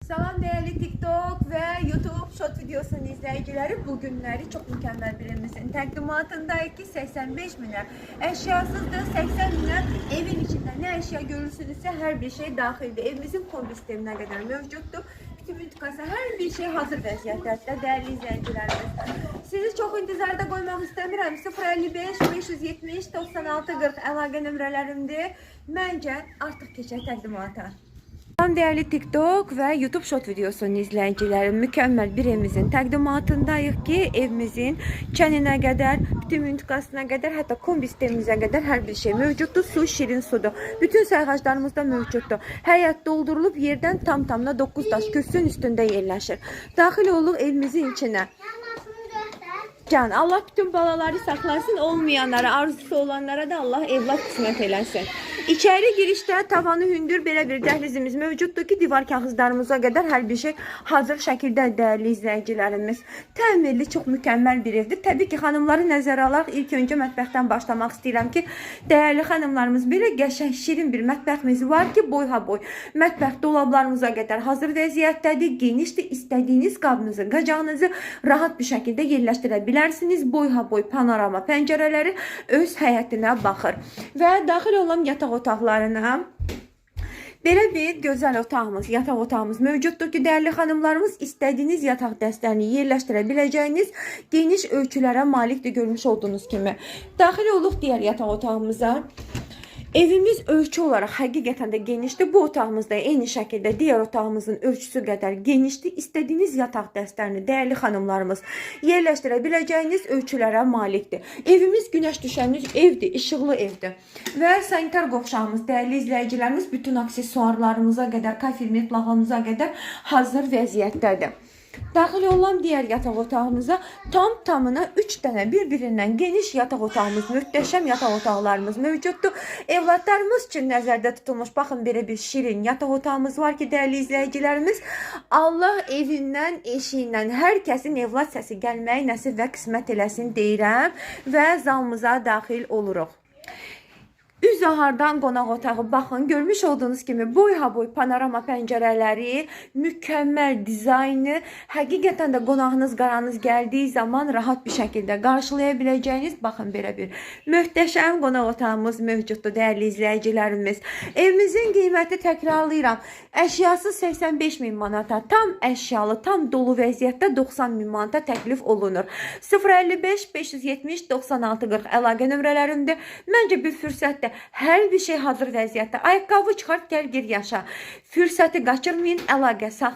Salam değerli TikTok ve YouTube short videosunun izleyicileri. Bugünleri çok mükemmel birimizin təqdimatındayıq ki 85 minə əşyasızdır, 80 minə evin içinde ne eşya görürsünüzse her bir şey dahildir. Evimizin kombi sisteminə qədər mövcuddur. Bütün müntiqası hər bir şey hazır vəziyyətdə değerli izleyicilerimiz. Sizi çox intizarda qoymaq istəmirəm. 055 570 96 40 əlaqə nömrələrimdir. Məncə artıq keçək təqdimata. Salam değerli TikTok ve YouTube short videosunun izleyicileri, mükemmel bir evimizin təqdimatındayıq ki, evimizin çəninə qədər, bütün müntiqasına qədər, hətta kombi sistemimizə qədər hər bir şey mövcuddur. Su şirin sudur. Bütün sayğaclarımız da mövcuddur. Həyət doldurulub yerdən tam tamına 9 daş kürsünün üstündə yerləşir. Daxil olduq evimizin içinə. Can, Allah bütün balaları saklasın, olmayanlara, arzusu olanlara da Allah evlat kısmet eləsin. İçəri girişdə tavanı hündür belə bir dəhlizimiz mövcuddur ki, divar kağızlarımıza qədər hər bir şey hazır şəkildə dəyərli izləyicilərimiz. Təmirli, çox mükəmməl bir evdir. Təbii ki, xanımları nəzərə alaraq ilk öncə mətbəxdən başlamaq istəyirəm ki, dəyərli xanımlarımız, belə qəşəng, şirin bir mətbəximiz var ki, boy ha boy. Mətbəx dolablarımıza qədər hazır vəziyyətdədir, genişdir. İstədiyiniz qabınızı, qacağınızı rahat bir şəkildə yerləşdirə bilərsiniz. Boy ha boy panorama pəncərələri öz həyətinə baxır. Və daxil olan yataq otaqlarına belə bir gözəl otağımız, yataq otağımız mövcuddur ki, dəyərli xanımlarımız, istədiyiniz yataq dəstlərini yerləşdirə biləcəyiniz geniş ölçülərə malikdir görmüş olduğunuz kimi. Daxil olduq digər yataq otağımıza. Evimiz ölçü olaraq həqiqətən də genişdir. Bu otağımız da eyni şəkildə digər otağımızın ölçüsü qədər genişdir. İstədiyiniz yataq dəstlərini dəyərli xanımlarımız yerləşdirə biləcəyiniz ölçülərə malikdir. Evimiz günəş düşən evdir, işıqlı evdir. Və sanitar qovşağımız, dəyərli izləyicilərimiz, bütün aksesuarlarımıza qədər, kafel metlağımıza qədər hazır vəziyyətdədir. Daxil olan digər yataq otağımıza tam tamına 3 dənə bir-birindən geniş yataq otağımız, möhtəşəm yataq otaqlarımız mövcuddur. Evlatlarımız üçün nəzərdə tutulmuş, baxın belə bir şirin yataq otağımız var ki, dəyərli izləyicilərimiz, Allah evindən, eşiyindən hər kəsin evlad səsi gəlməyi nəsib və qismət eləsin deyirəm və zalımıza daxil oluruq. Üz ahardan qonaq otağı, baxın, görmüş olduğunuz kimi boy ha boy panorama pəncərələri, mükəmməl dizaynı, həqiqətən də qonağınız, qaranız gəldiyi zaman rahat bir şəkildə qarşılaya biləcəyiniz, baxın belə bir möhtəşəm qonaq otağımız mövcuddur dəyərli izləyicilərimiz. Evimizin qiyməti təkrarlayıram, əşyasız 85 min manata, tam əşyalı, tam dolu vəziyyətdə 90 min manata təklif olunur. 055 570 96 40 əlaqə nömrələrimdir. Məncə bir fürsətdir. Hər bir şey hazır vəziyyətdə. Ayaqqabı çıxart, gəl gir yaşa. Fürsəti qaçırmayın, əlaqə saxlayın.